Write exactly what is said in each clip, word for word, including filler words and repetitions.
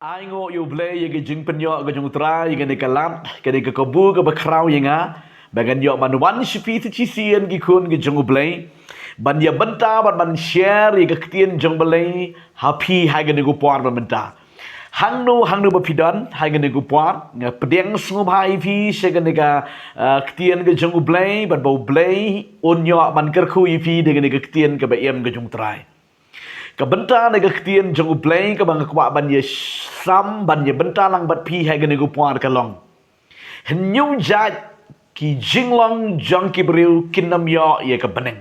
Ai nguh ïa U Blei ïa ka jingpynïoh ka jong U Trai ïa kane ka lad, kane ka kabu kaba khraw ïa nga ba ngan ïoh ban wan sha phi shisien ki khun ka jong U Blei, ban ïa bynta bad ban share ïa ka ktien jong U Blei ha phi ha kane ka por ba mynta. Hangno hangno ba phi don ha kane ka por, nga pdiang sngewbha ïa phi sha kane ka ah, ktien ka jong U Blei, bad ba U Blei un ïoh ban kyrkhu ïa phi da kane ka ktien kaba im ka jong U Trai. Ka bynta na ka ktien jong U Blei kaba nga kwah ban ïa sam ban ïa bynta lang bad phi ha kane ka por ka long: Hynñiew jait ki jinglong jong ki briew kin ym ïoh ïa ka bneng.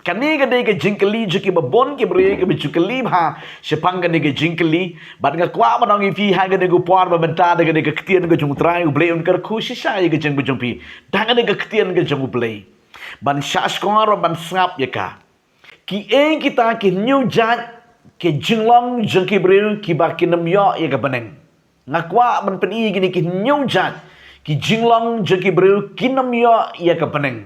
Kane ka dei ka jingkylli jong kiba bun ki briew kiba ju kylli bha shaphang kane ka jingkylli, bad nga kwah ban ong ïa phi ha kane ka por ba mynta da kane ka ktien ka jong U Trai, U Blei un kyrkhu shisha ïa ka jingim jong phi da kane ka ktien ka jong U Blei. Ban shah shkor, ban sngap ïa ka. Kiei kita ki hynñiew jait ki jinglong jong ki briew kiba kin ym ïoh ïa ka bneng? Nga kwah ban pyni ïa kine ki hynñiew jait ki jinglong jong ki briew kin ym ïoh ïa ka bneng.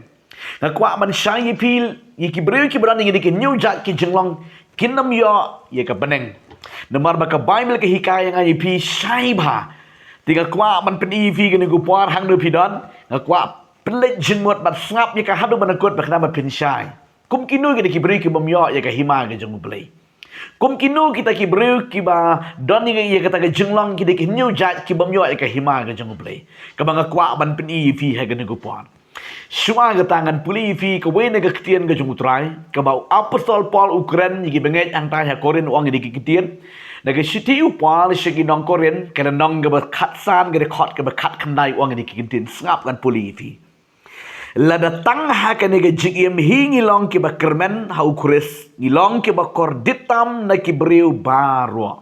Nga kwah ban shai ïa phi ïa ki briew kiba don ïa kine ki hynñiew jait ki jinglong kin ym ïoh ïa ka bneng. Namar ba ka Baibl ka hikai ïa nga ïa phi shai bha. Te nga kwah ban pyni ïa phi kane ka por hangno phi don. Nga kwah pynleit jingmut bad sngap ïa ka haduh ban kut ba khnang ba phin shai. Kum kino kita ki briew ki bym ïoh ïa ka hima ka jong U Blei? Kum kino kita ki briew kiba don ïa, ïa kata ka jinglong, kita ki hynñiew jait ki bym ïoh ïa ka hima ka jong U Blei? Kaba nga kwah ban pyni ïa phi ha kane ka por. Shuwa kata ngan pule ïa phi kawei na ka ktien ka jong U Trai, kaba u apostol Paul u kren ïa ki bangeit hangtai ha Korinth, u ong ïa ki ktien. Na ka shithi u Paul sha ki nong Korinth, ka lynnong kaba khatsan, ka dkhot kaba khatkhyndai, u ong ïa ki ktien. Sngap ngan pule ïa phi. Lada tang ha kane ka jingim hi ngi long kiba kyrmen ha U Khrist, ngi long kiba kordit tam na ki briew baroh.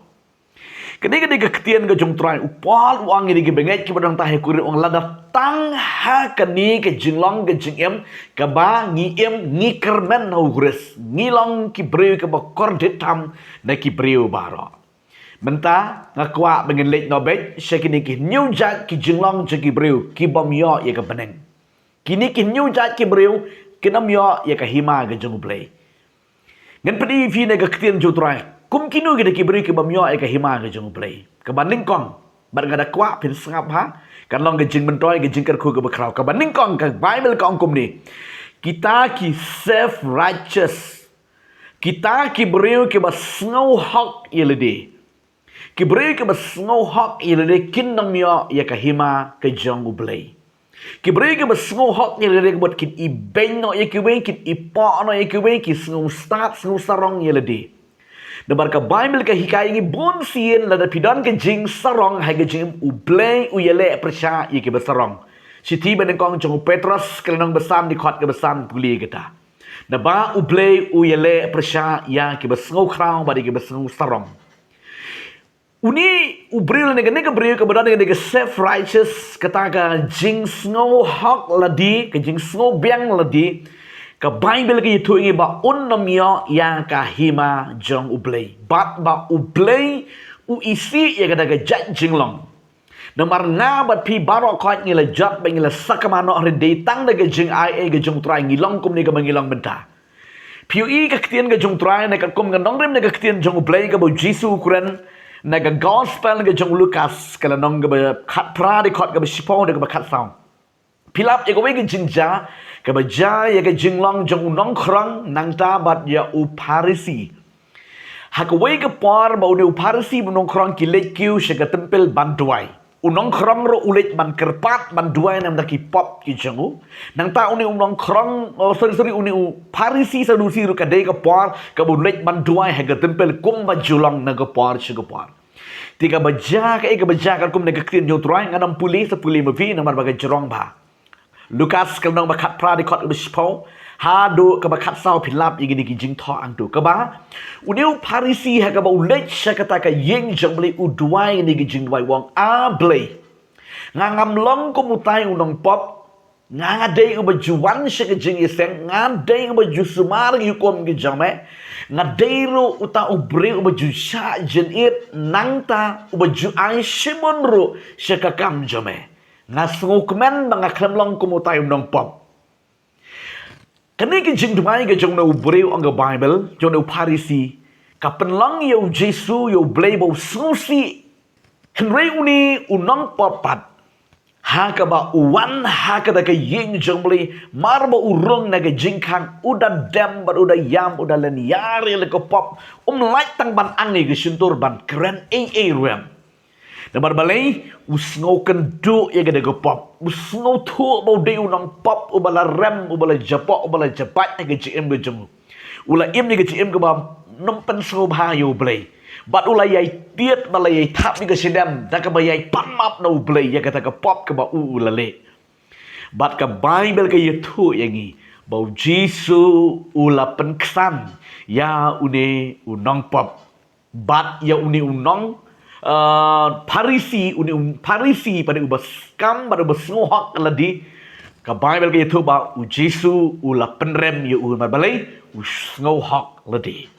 Kane ka dei ka ktien ka jong U Trai, u Paul u ong ïa ki bangeit kiba don hangtai ha Korinth, u ong lada tang ha kane ka jinglong ka jingim kaba ngi im ngi kyrmen ha U Khrist, ngi long ki briew kiba kordit tam na ki briew baroh. Mynta nga kwah ba ngin leit noh beit sha kine ki hynñiew jait ki jinglong jong ki briew ki bym ïoh ïa ka bneng. Kine ki hynñiew jait ki briew kin ym ïoh ïa ka hima ka jong U Blei. Ngan pyni ïa phi na ka ktien jong U Trai kum kino kita ki briew ki bym ïoh ïa ka hima ka jong U Blei. Kaba nyngkong, bad nga da kwah phin sngap bha, kan long ka jingmyntoi, ka jingkyrkhu kaba khraw. Kaba nyngkong, ka Baibl ka ong kumne: Kita ki self righteous, kita ki briew kiba sngewhok ïa lade. Ki briew kiba sngewhok ïa lade kin ym ïoh ïa ka hima ka jong U Blei. Ki briew kiba sngewhok ïa lade ka mut kin ibeiñ noh ïa kiwei, kin ipoh noh ïa kiwei, ki sngewstad sngewsarong ïa lade. Namar ka Baibl ka hikai ïa ngi bun sien, lada phi don ka jingsarong ha ka jingim, U Blei u ïaleh pyrshah ïa kiba sarong. Shithi banyngkong jong u Petros, ka lynnong ba san, dkhot kaba san, pule kata. Naba U Blei u ïaleh pyrshah ïa kiba sngewkhraw bad ïa kiba sngewsarong. Une u briew lane kane ka briew kaba don kane ka self righteous, kata ka jingsngewhok lade, ka jingsngewbiang lade, ka Baibl ka ïathuh ïa ngi ba un ym ïoh ïa ka hima jong U Blei. Bad ba U Blei u isih ïa kata ka jait jinglong. Namar nga bad phi baroh khoit ngi la jot bad ngi la sakma noh, hynrei dei tang da ka jingai ei ka jong U Trai ngi long kumne kaba ngi long mynta. Phi ïohi ka ktien ka jong U Trai, na katkum ka nongrim na ka ktien jong U Blei kaba U Jisu u kren na ka Gospel ka jong u Lukas, ka lynnong kaba khatphra, dkhot kaba shiphew haduh kaba khatsaw. Phi lap ïa kawei ka jingjia kaba jia ïa ka jinglong jong u nongkhrong nangta bad ïa u Pharisi. Ha kawei ka por ba une u Pharisi bad u nongkhrong ki leit kiew sha ka templ ban duwai. U nongkhrong ruh u leit ban kyrpad ban duwai na ka bynta ki pop ki jong u. Nangta une u nongkhrong, oh, sorry, sorry, une u Pharisi Sadusi ruh ka dei ka por kaba u leit ban duwai ha ka templ kumba ju long na ka por sha ka por. Te kaba jia, kaei kaba jia katkum na ka ktien jong U Trai, ngan ym pule, sa pule ma phi namar ba ka jrong bha. Lukas ka lynnong ba khatphra, dkhot kaba shiphew haduh kaba khatsaw, phi lap ïa kine ki jingthoh hangto. Kaba, une u Pharisi ha kaba u leit sha kata ka ïing jong U Blei u duwai kine ki jingduwai, u ong: A Blei, nga ngam long kum utai u nongpop. Nga, nga dei uba ju wan sha ka jingïaseng, nga dei uba ju sumar ki hukum ki jong me. Nga dei ruh uta u briew uba ju shah jingit, nangta uba ju ai shibun ruh sha ka kam jong me. Nga sngewkmen ba nga khlem long kum utai u nongpop. Kane ka jingduwai ka jong une u briew, ong ka Baibl, jong une u Pharisi, ka pynlong ïa U Jisu, ïa U Blei ba u sngewsih Hynrei une u nongpop pat, ha kaba u wan ha kata ka ïing jong u Blei, mar ba u rung na ka jingkhang, u da dem bad u da ïam, u da lynñiar ïa la ka pop, um lait tang ban ang ïa ka shyntur ban kren ei ei ruh em. Namar balei? U sngewkynduh ïa kata ka pop, u sngewthuh ba u dei u nongpop, uba la rem, uba la japoh, uba la jabat ha ka jingim ka jong u. U la im ïa ka jingim kaba nym pynsngewbha ïa u Blei. Bad u la ïai tied, ba la ïai thap ïa ka shadem da kaba ïai pan map na u Blei ïa kata ka pop kaba u u la leh. Bad ka Baibl ka ïathuh ïa ngi ba u Jisu u la pynksan ïa une u nongpop. Bad ïa une u nong, uh, Pharisi, une u Pharisi pat uba skam bad uba sngewhok lade. Ka Baibl ka ïathuh ba u Jisu u la pynrem ïa u, namar balei? U sngewhok lade.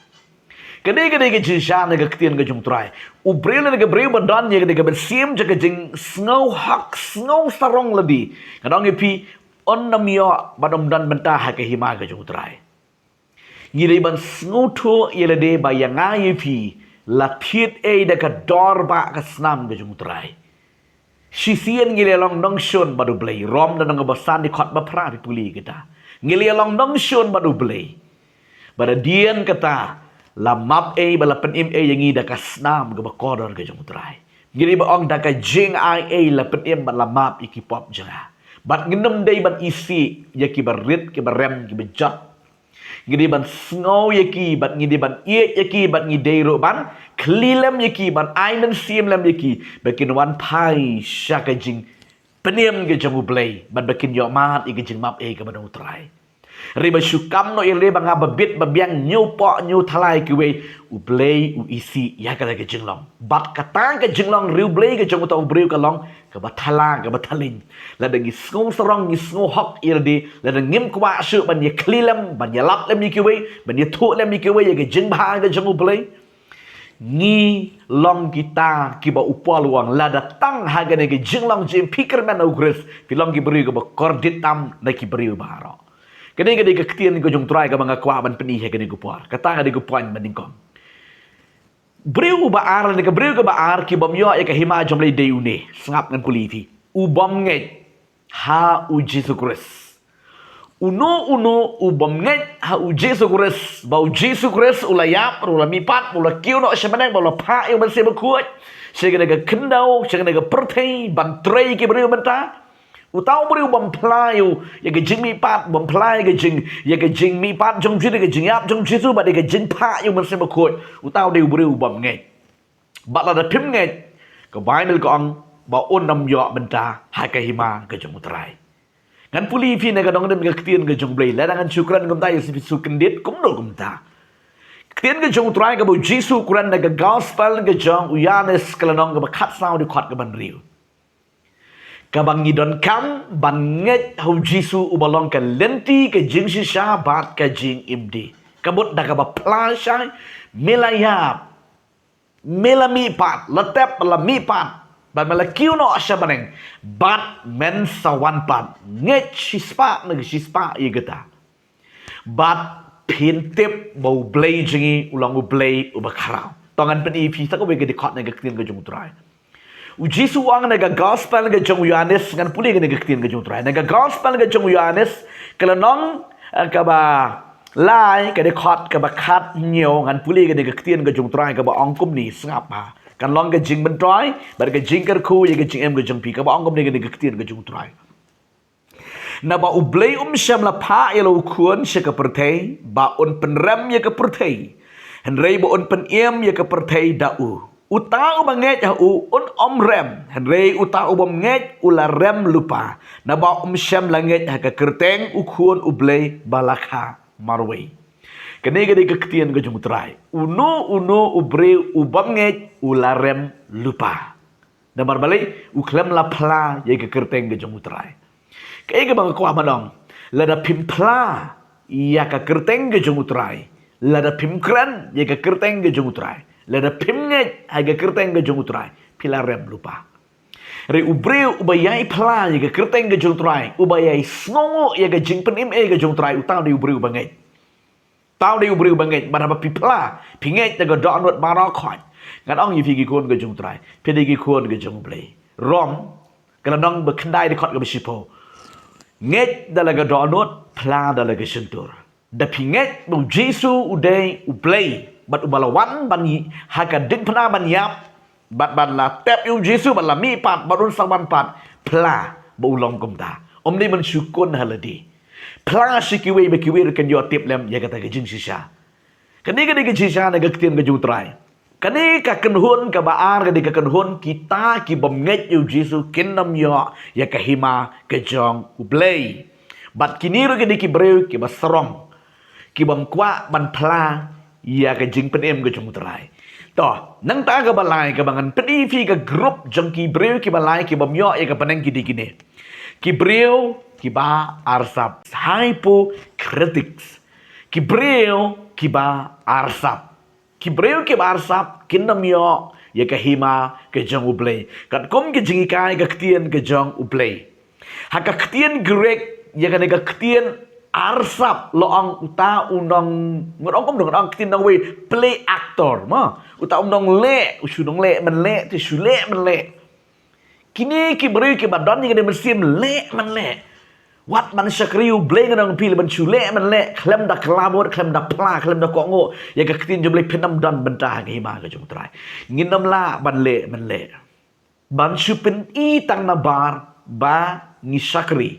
Kane ka dei ka jingshah na ka ktien ka jong u Trai. U briew lane ka briew ba don ïa kane ka mynsiem jong ka jingsngewhok sngewsarong lade, nga ong ïa phi, un nym ïoh bad um don bynta ha ka hima ka jong u Trai. Ngi dei ban sngewthuh ïa lade ba ïa nga ïa phi la thied ei da ka dor ba ka snam ka jong u Trai. Shisien ngi la long nongshun bad u Blei. Rom lynnong ba san dkhot ba phra, phi pule kata. Ngi la long nongshun bad u Blei. Bad hadien kata la map ei bad la pynim ei ïa ngi da ka snam kaba kordor ka jong u Trai. Ngi dei ban ong da ka jingai ei la pynim bad la map ïa ki pop jong nga. Bad ngin nym dei ban isih ïa kiba rit, kiba rem, kiba jot. Ngi dei ban sngew ïa ki, bad ngi dei ban ïeit ïa ki, bad ngi dei ruh ban khlieh lem ïa ki, ban ai mynsiem lem ïa ki, ba kin wan phai sha ka jingpynim ka jong u Blei, bad ba kin ïoh mad ïa ka jingmap ei kaba na u Trai. Hynrei ba shu kam noh ïa lade ba nga ba bit ba biang, ñiewpoh ñiewthala ïa kiwei, u Blei u isih ïa kata ka jinglong. Bad kata ka jinglong riewblei ka jong uta u briew ka long kaba thala, kaba thalin. Lada ngi sngewsarong, ngi sngewhok ïa lade, lada ngim kwah shuh ban ïa khlieh lem, ban ïalap lem ïa kiwei, ban ïathuh lem ïa kiwei ïa ka jingbha ka jong u Blei, ngi long kita kiba u Paul u ong, lada tang ha kane ka jinglong jingpyrkhat na u Khrist phi long ki briew kiba kordit tam na ki briew baroh. Kane ka dei ka ktien ka jong u Trai kaba nga kwah ban pyni ha kane ka por. Kata ka dei ka point ba nyngkong. Briew uba ar, lane ka briew kaba ar, ki bym ïoh ïa ka hima jong u Blei dei une. Sngap, ngan pule ïa phi. U bym ngeit ha u Jisu Khrist. Uno uno u bym ngeit ha u Jisu Khrist, ba u Jisu Khrist u la ïap, u la mihpat, u la kiew noh sha bneng, ba u la phah ïa u Mynsiem Bakhuid sha kane ka khyndew, sha kane ka pyrthei, ban trei ki briew mynta. Uta u briew u bym phla ïa u, ïa ka jingmihpat, u bym phla ïa ka jing, ïa ka jingmihpat jong u Jisu, ïa ka jingïap jong u Jisu, bad ïa ka jingphah ïa u Mynsiem Bakhuid. Uta u dei u briew u bym ngeit. Bad lada phim ngeit, ka Baibl ka ong ba un nym ïoh bynta ha ka hima ka jong u Trai. Ngan pule ïa phi na ka dong ka ktien ka jong u Blei, lada ngan shu kren kumta ïa phi shu kyndit kumno kumta. Ktien ka jong u Trai kaba u Jisu u kren na ka Gospel ka jong u Ïoannis, ka lynnong kaba khatsaw, dkhot kaba hynriew. Kaba ngi donkam ban ngeit ha u Jisu uba long ka lynti, ka jingshisha bad ka jingim dih. Ka mut da kaba phla shai, me la ïap, me la mihpat, la tep, la mihpat, bad me la kiew noh sha bneng, bad men sa wan pat. Ngeit shispah na ka shispah ïa kata. Bad phin tip ba u Blei jong ngi u long u Blei uba khraw. To ngan pyni ïa phi sa kawei ka dkhot na ka ktien ka jong u Trai. U Jisu u ong na ka Gospel ka jong u Ïoannis, ngan pule kane ka ktien ka jong u Trai. Na ka Gospel ka jong u Ïoannis, ka lynnong, eh, kaba lai, ka dkhot kaba khathynñiew, ngan pule kane ka ktien ka jong u Trai kaba ong kumne, sngap ha. Kan long ka jingmyntoi bad ka jingkyrkhu ïa ka jingim ka jong phi, kaba ong kumne kane ka ktien ka jong u Trai. Naba u Blei um shym la phah ïa la u Khun sha ka pyrthei ba un pynrem ïa ka pyrthei, hynrei ba un pynim ïa ka pyrthei da u. Uta uba ngeit ha u un ym rem, hynrei uta u bym ngeit u la rem lypa, naba um shym la ngeit ha ka kyrteng u Khun u Blei ba la kha marwei. Kane ka dei ka ktien ka jong u Trai. Uno uno u briew u bym ngeit u la rem lypa. Namar balei? U khlem la phla ïa ka kyrteng ka jong u Trai. Kaei kaba nga kwah ban ong, lada phim phla ïa ka kyrteng ka jong u Trai, lada phim kren ïa ka kyrteng ka jong u Trai, lada phim ngeit ha ka kyrteng ka jong u Trai, phi la rem lypa. Hynrei u briew uba ïai phla ïa ka kyrteng ka jong u Trai, uba ïai sngewnguh ïa ka jingpynim ei ka jong u Trai, uta u dei u briew uba ngeit. Uta u dei u briew uba ngeit. Bad haba phi phla, phi ngeit da ka dohnud baroh khoit, Ngan ong ïa phi ki khun ka jong U Trai, phi dei ki khun ka jong U Blei. Rom, ka lynnong ba khyndai, dkhot kaba shiphew. Ngeit da la ka dohnud, phla da la ka shyntur. Da phi ngeit ba U Jisu u dei U Blei, bad uba la wan ban ï-, ha ka diengphna ban ïap, bad ban la tep ïa U Jisu, bad la mih pat, bad un sa wan pat, phla ba u long kumta. Ym dei ban shu khun ha lade. Phla sha kiwei ba kiwei ruh kin ïoh tip lem ïa kata ka jingshisha. Kane ka dei ka jingshisha na ka ktien ka jong U Trai. Kane ka kynhun kaba ar ka dei ka kynhun kita ki bym ngeit ïa U Jisu kin ym ïoh ïa ka hima ka jong U Blei. Bad kine ruh ki dei ki briew kiba sarong, ki bym kwah ban phla ïa ka jingpynim ka jong U Trai. To, nangta kaba lai kaba ngan pyni ïa phi ka group jong ki briew kiba lai ki bym ïoh ïa ka bneng ki dei kine. Ki briew kiba arsap, hypocritics. Ki briew kiba arsap. Ki briew kiba arsap kin ym ïoh ïa ka hima ka jong U Blei. Katkum ka jinghikai ka ktien ka jong U Blei. Ha ka ktien Greek, ïa kane ka ktien arsap la ong uta u nong, ngan ong kumno, ngan ong ktien nongwei, play actor, mo. Uta u nongleh, u shu nongleh mynleh, te shu leh mynleh. Kine ki briew kiba don ïa kane ka mynsiem leh mynleh. Wat ban shakri U Blei ngan ong ïa phi, leh ban shu leh mynleh, khlem da kylla vote, khlem da phla, khlem da kohnguh ïa ka ktien jong U Blei, phin ym don bynta ha ka hima ka jong U Trai. Ngin ym lah ban leh mynleh. Ban shu pyni tang nabar ba ngi shakri.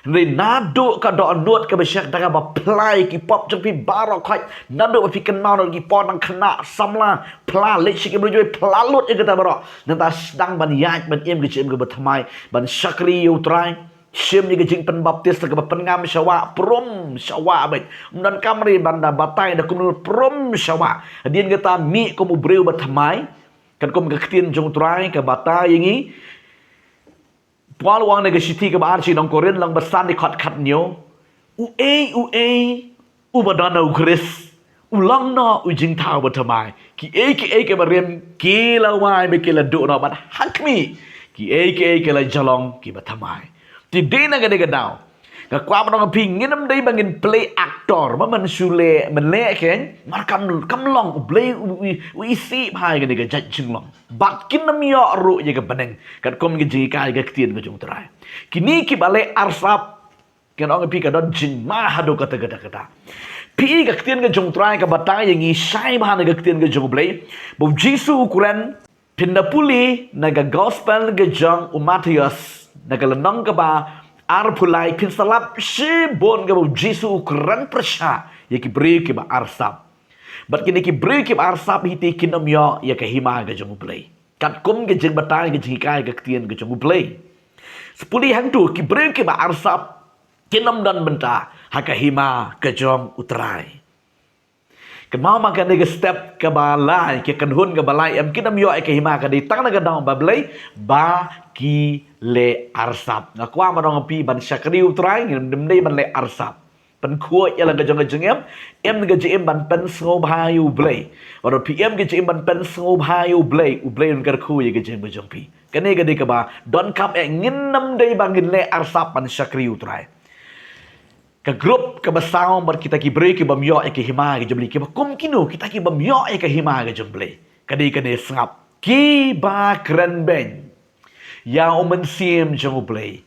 Hynrei naduh ka dohnud kaba shyrkhei, da kaba phla ïa ki pop jong phi baroh khoit, naduh ba phi kynmaw na ki por nang khynnah samla, phla leit sha ki briew jong U Blei, phla lut ïa kita baroh. Nangta sdang ban ïaid ban im ka jingim kaba thymmai, ban shakri ïa U Trai. Shim ïa ka jingpynbaptis, kaba pynngam sha wah, prum sha wah beit. Ym donkam re ban da batai da kumno, prum sha wah. Hadien kata mih kum u briew ba thymmai. Katkum ka ktien jong U Trai ka batai ïa ngi. Paul u ong na ka shithi kaba ar sha ki nong Korinth, lynnong ba san, dkhot khathynñiew. Uei uei uba don ha U Khrist u long noh u jingthaw ba thymmai. Kiei kiei kiba rim ki la wai bad ki la duh noh, bad ha khmih, kiei kiei ki la jyllong kiba thymmai. Te dei na kane ka daw nga kwah ban ong ïa phi, ngin ym dei ba ngin play actor, ba men shu leh mynleh keiñ, namar kam, kam long. U Blei u, u, u isih bha ïa kane ka jait jinglong. Bad kin ym ïoh ruh ïa ka bneng katkum ka jinghikai ka ktien ka jong U Trai. Kine kiba leh arsap, ngan ong ïa phi, ka don jingma haduh katta katta katta. Phi i ka ktien ka jong U Trai ka batai ïa ngi shai bha na ka ktien ka jong U Blei ba U Jisu u kren, phin da pule na ka gospel ka jong u Mathaios, na ka lynnong kaba arphew lai, phin sa lap shibun kaba U Jisu u kren pyrshah ïa ki briew kiba arsap. Bad kine ki briew kiba arsap hi te kin ym ïoh ïa ka hima ka jong U Blei. Katkum ka jingbatai, ka jinghikai ka ktien ka jong U Blei. Sa pule hangto, ki briew kiba arsap kin ym don bynta ha ka hima ka jong U Trai. Kynmaw ma, kane ka step kaba lai, ka kynhun kaba lai, em, kin ym ïoh ïa ka hima, ka dei tang na ka daw ba balei? Ba ki leh arsap. Nga kwah ban ong ïa phi, ban shakri U Trai ngim dei ban leh arsap. Pynkhuid ïa la ka jong ka jingim, im ka jingim ban pynsngewbha ïa U Blei. Bad lada phi im ka jingim ban pynsngewbha ïa U Blei, U Blei un kyrkhu ïa ka jingim ka jong phi. Kane ka dei kaba donkam eh, ngin ym dei ba ngin leh arsap ban shakri U Trai. Ka group kaba saw bad kita ki briew ki bym ïoh ïa ka hima ka jong U Blei, kiba kum kino, kita ki bym ïoh ïa ka hima ka jong U Blei, ka dei kane, sngap, kiba kren beiñ ïa u Mynsiem jong U Blei.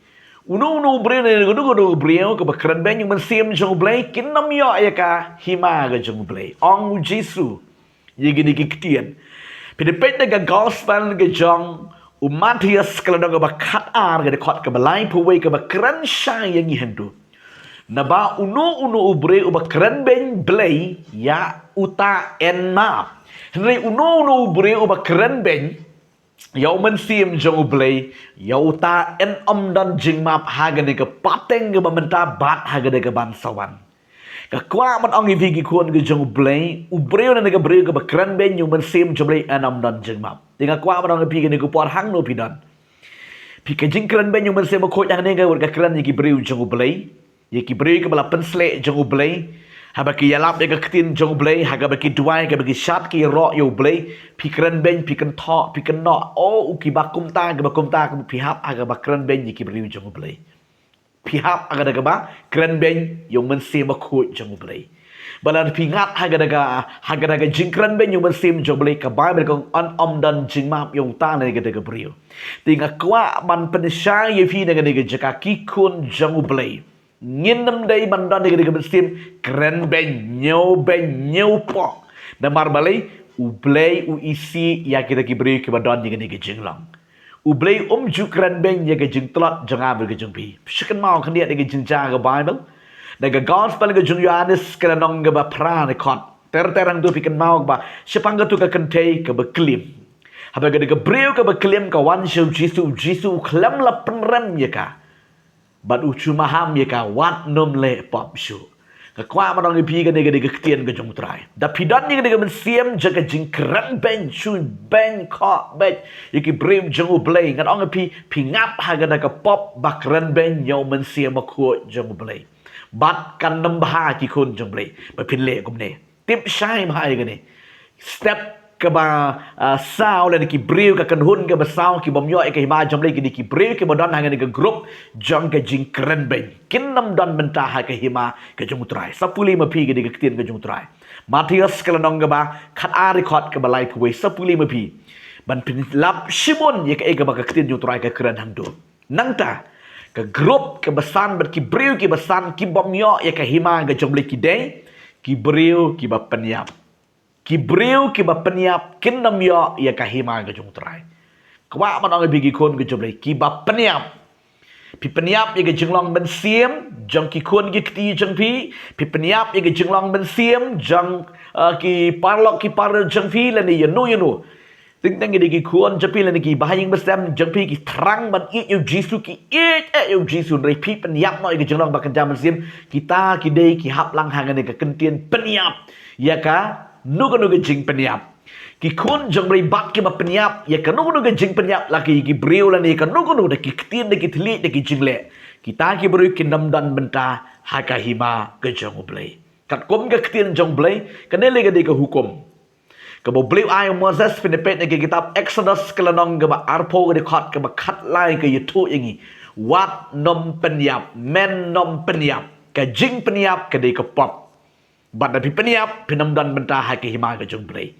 Uno uno u briew ne uno uno u briew kaba kren beiñ ïa u Mynsiem jong U Blei kin ym ïoh ïa ka hima ka jong U Blei, ong U Jisu ïa kine ki ktien. Phi da peit na ka gospel ka jong u Mathaios, ka lynnong kaba khatar, ka dkhot kaba laiphew wei, kaba kren shai ïa ngi hangto. Naba uno uno u briew uba kren beiñ Blei, ïa uta yn map. Hynrei uno uno u briew uba kren beiñ ïa u Mynsiem jong U Blei, ïa uta yn ym don jingmap ha kane ka pateng kaba mynta bad ha kane ka ban sa wan. Nga kwah ban ong ïa phi, ki khun ki jong U Blei, u briew ne ka briew kaba kren beiñ ïa u Mynsiem jong U Blei yn ym don jingmap. Te nga kwah ban ong ïa phi, kane ka por hangno phi don. Phi, ka jingkren beiñ ïa u Mynsiem Bakhuid hangne ka, ka kren ïa ki briew jong U Blei, ïa ki briew kiba la pynsleh jong U Blei, haba ki ïalap ïa ka ktien jong U Blei, ha kaba ki duwai, kaba ki shad ki ïaroh ïa U Blei, phi kren beiñ, phi kynthoh, phi kynnoh, o, u kiba kumta, kiba kumta, kiba, phi hap ha kaba kren beiñ ïa ki briew jong U Blei. Phi hap ha kaba kren beiñ ïa u Mynsiem Bakhuid jong U Blei. Ba lada phi ngat ha kata ka, ha kata ka jingkren beiñ ïa u Mynsiem jong u Blei, ka Baibl ka ong, yn ym don jingmap ïa uta lane kata ka briew. Te nga kwah ban pynshai ïa phi na kane ka jaka, ki khun jong u Blei, ngin ym dei ban don ïa kane ka mynsiem kren beiñ, ñiew beiñ, ñiew pop. Namar balei? U Blei u isih ïa kita ki briew kiba don ïa kane ka jinglong. U Blei um ju kren beiñ ïa ka jingtlot jong nga bad ka jong phi. Shu kynmaw khyndiat ïa ka jingjia ka Baibl. Na ka Gospel ka jong u Ïohannes ka lynnong kaba phra, dkhot ter ter hangto, phi kynmaw ba shaphang kato ka kynthei kaba klim. Haba kata ka briew kaba klim ka wan sha u Jisu, u Jisu u khlem la pynrem ïa ka. Bad u shu maham ïa ka, wat nym leh pop shuh. Nga kwah ban ong ïa phi kane ka dei ka ktien ka jong u Trai. Da phi don ïa kane ka mynsiem jong ka jingkren beiñ, shu beiñ, khoh beiñ ïa ki briew jong u Blei, ngan ong ïa phi, phi ngat ha kata ka pop ba kren beiñ ïa u Mynsiem Bakhuid jong u Blei. Bad kan ym bha, ki khun jong u Blei, ba phin leh kumne. Tip shai bha ïa kane. Step kaba, ah, saw, lane ki briew, ka kynhun kaba saw, ki bym ïoh ïa ka hima jong u Blei, kine ki briew kiba don ha kane ka group jong ka jingkren beiñ, kin ym don bynta ha ka hima ka jong u Trai. Sa pule ma phi kane ka ktien ka jong u Trai. Mathaios ka lynnong kaba khatar, dkhot kaba laiphew wei. Sa pule ma phi ban phin lap shibun ïa kaei kaba ka ktien jong u Trai ka kren hangto. Nangta, ka group kaba san bad ki briew kiba san ki bym ïoh ïa ka hima ka jong u Blei ki dei ki briew kiba pynïap. Ki briew kiba pynïap kin ym ïoh ïa ka hima ka jong u Trai. Kwah ban ong ïa phi, ki khun ka jong u Blei, kiba pynïap. Phi pynïap ïa ka jinglong mynsiem jong ki khun ki kti jong phi. Phi pynïap ïa ka jinglong mynsiem jong, uh, ki paralok ki para jong phi, lane ïano ïano. Teng teng ki dei ki khun jong phi lane ki bahaïing bastem jong phi, ki thrang ban ïeit ïa u Jisu, ki ïeit eh ïa u Jisu, hynrei phi pynïap noh ïa ka jinglong ba kynja mynsiem. Kita ki dei ki hap lang ha kane ka kyntien pynïap ïa kano kano ka jingpynïap. Ki khun jong u Blei bad kiba pynïap ïa kano kano ka jingpynïap, la ki, ki briew lane kano kano, da ki ktien, da ki thylliej, da ki jingleh, kita ki briew kin ym don bynta ha ka hima ka jong u Blei. Katkum ka ktien jong u Blei, kane lei ka dei ka hukum kaba u Blei u ai ïa u Moses. Phin ïa peit na ka kitab Exodus ka lynnong kaba arphew, ka dkhot kaba khatlai, ka ïathuh ïa ngi, wat nym pynïap, men nym pynïap. Ka jingpynïap ka dei ka pop. Bad da phi pynïap, phin ym don bynta ha ka hima ka jong u Blei.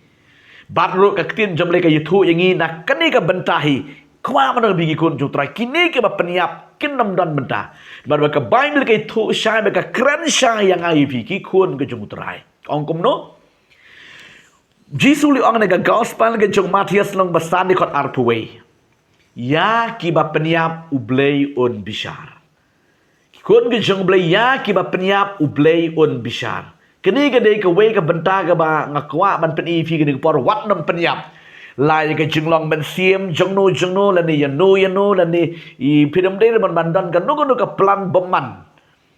Bad ruh ka ktien jong u Blei ka ïathuh ïa ngi na kane ka bynta hi. Kwah ban ong ïa phi, ki khun jong u Trai, kine kiba pynïap kin ym don bynta. Bad ba ka Baibl ka ïathuh shai, ba ka kren shai ïa ngi, ïa phi, ki khun ka jong u Trai. Ong kumno? Jisu u ong na ka Gospel ka jong u Mathaios lynnong ba san, dkhot arphew wei. Ïa kiba pynïap u Blei un bishar. Ki khun ki jong u Blei, ïa kiba pynïap u Blei un bishar. Kane ka dei kawei ka bynta kaba nga kwah ban pyni ïa phi kane ka por, wat nym pynïap. La ïa ka jinglong mynsiem jongno jongno, lane ïano ïano, lane i, phi nym dei ban, ban don kano kano ka plan bymman.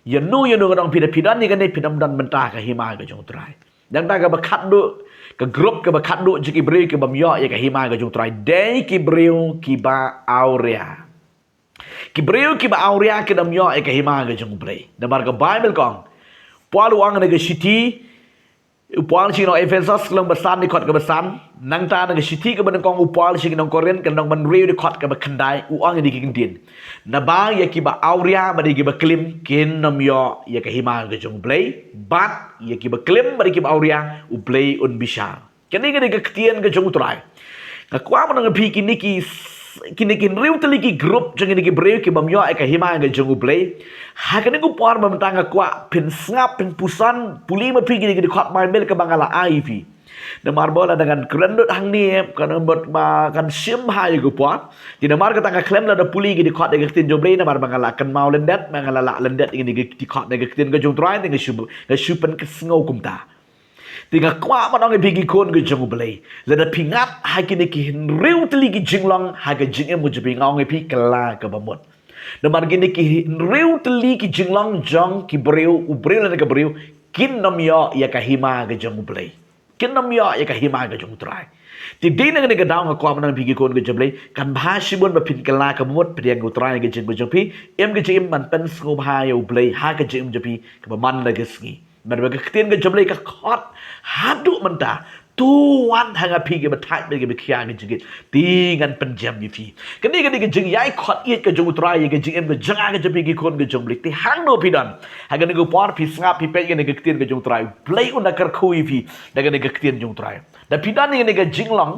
Ïano ïano ka dong, phi da phi don ïa kane, phi nym don bynta ha ka hima ka jong u Trai. Dang da kaba khatduh, ka group kaba khatduh jong ki briew ki bym ïoh ïa ka hima ka jong u Trai, dei ki briew kiba awria. Ki briew kiba awria kin ym ïoh ïa ka hima ka jong u Blei. Namar ka Baibl ka ong, Paul u ong na ka shithi, u Paul sha ki nong Ephesos, lynnong ba san, dkhot kaba san. Nangta na ka shithi kaba nyngkong u Paul sha ki nong Korinth, ka lynnong ba hynriew, dkhot kaba khyndai, u ong ïa kine ki kyntien. Naba ïa kiba awria bad ïa kiba klim kin ym ïoh ïa ka hima ka jong u Blei, bad ïa kiba klim bad ïa kiba awria u Blei un bishar. Kane ka dei ka ktien ka jong u Trai. Nga kwah ban ong ïa phi, kine ki, kine ki hynriew tylli ki group jong kine ki briew ki bym ïoh ïa ka hima ka jong u Blei. Ha kane ka por mynta nga kwah phin sngap, phin puson, pule ma phi kine ki dkhot Baibl kaba nga la ai ïa phi. Namar ba lada ngan kren lut hangne, kan mut ba kan shim ha ïa ka por. Te namar kata nga khlem lada pule ki dkhot ïa ka ktien jong u Blei, namar ba nga la kynmaw lyndet, ba nga la lah lyndet ïa kine ki dkhot ïa ka ktien ka jong u Trai, te nga shu, nga shu pynkynmaw kumta. Te nga kwah ban ong ïa phi, ki khun ki jong u Blei, lada phi ngat ha kine ki hynriew tylli ki jinglong ha ka jingim ka jong phi, nga ong ïa phi, kylla kaba mut. Namar kine ki hynriew tylli ki jinglong jong ki briew, u briew lane ka briew, kin ym ïoh ïa ka hima ka jong u Blei. Kin ym ïoh ïa ka hima ka jong u Trai. Te dei na kane ka daw nga kwah ban ong ïa phi, ki khun ki jong u Blei, kan bha shibun ba phin kylla kaba mut, pdiang ïa u Trai ha ka jingim ka jong phi. Im ka jingim ban pynsngewbha ïa u Blei ha ka jingim jong phi kaba man la ka sngi. Namar ba ka ktien ka jong u Blei ka khot haduh mynta, To wan ha nga phi kiba thait bad kiba khia ka jingngeit, te ngan pynjem ïa phi. Kane ka dei ka jingïai khot ïeit ka jong U Trai ïa ka jingim ka jong nga ka jong phi ki khun ka jong U Blei. Te hangno phi don ha kane ka por, phi sngap phi peit kane ka ktien ka jong U Trai, U Blei un da kyrkhu ïa phi da kane ka ktien jong U Trai. Da phi don ïa kane ka jinglong,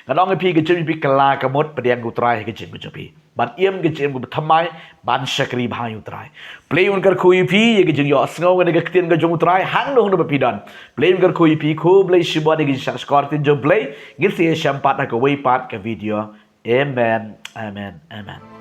nga ong ïa phi ka jingim phi kylla ka mut, pdiang U Trai ha ka jingim ka jong phi ban im ka jingim kaba thymmai, ban shakri bha ïa U Trai. Blei un kyrkhu ïa phi ïa ka jingïohsngew kane ka ktien ka jong U Trai hangno hangno ba phi don. Blei un kyrkhu ïa phi. Khublei shibun ïa ka jingshah shkor ktien jong U Blei. Ngin sa ïashem pat ha kawei pat ka video. Amen, amen, amen.